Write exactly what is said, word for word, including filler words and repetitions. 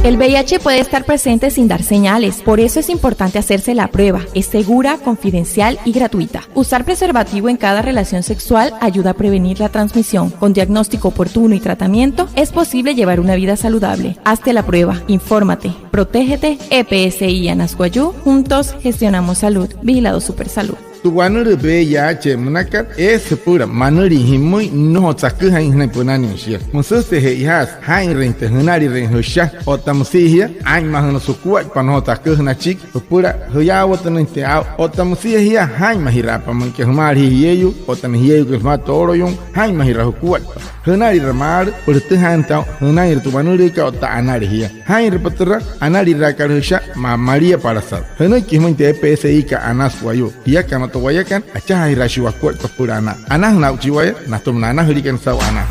El V I H puede estar presente sin dar señales, por eso es importante hacerse la prueba. Es segura, confidencial y gratuita. Usar preservativo en cada relación sexual ayuda a prevenir la transmisión. Con diagnóstico oportuno y tratamiento, es posible llevar una vida saludable. Hazte la prueba, infórmate, protégete. E P S I Anas Wayuu, juntos gestionamos salud. Vigilado Supersalud. Tü wanülüü V I H münakat, eesü süpüla manülin jimüin, nnojotsü aküjain sünain pünain shia. Müsüse'e je'ijaasü jaa'inrüin tü jünalirüin jüsha otta müsia jia aa'inmajünüsü jukuaippa, nnojotsü aküjüna achiki süpüla jüyaawatünüin tü aa'u. Otta müsia jia jaa'inmajiraapa, müin aka jümaala jia jieyuu otta na jieyuukana sümaa tooloyuuin, jaa'inmajira jukuaippa. Jünalira maalü süpüla jütüjaanüin tü aa'u jünainre tü wanülüükat otta anale jia. Jaa'inrapa türa analiraakat jüsha maa malia palasa'a. Jünüiki jümüin tü E P S I kat Anas Wayuu. Jiakana otta wayakana, achajaajiraashii wakuaippa süpüla anaa. Anajüna aa'uchii waya natüma na anajüliikana saa'u anaa.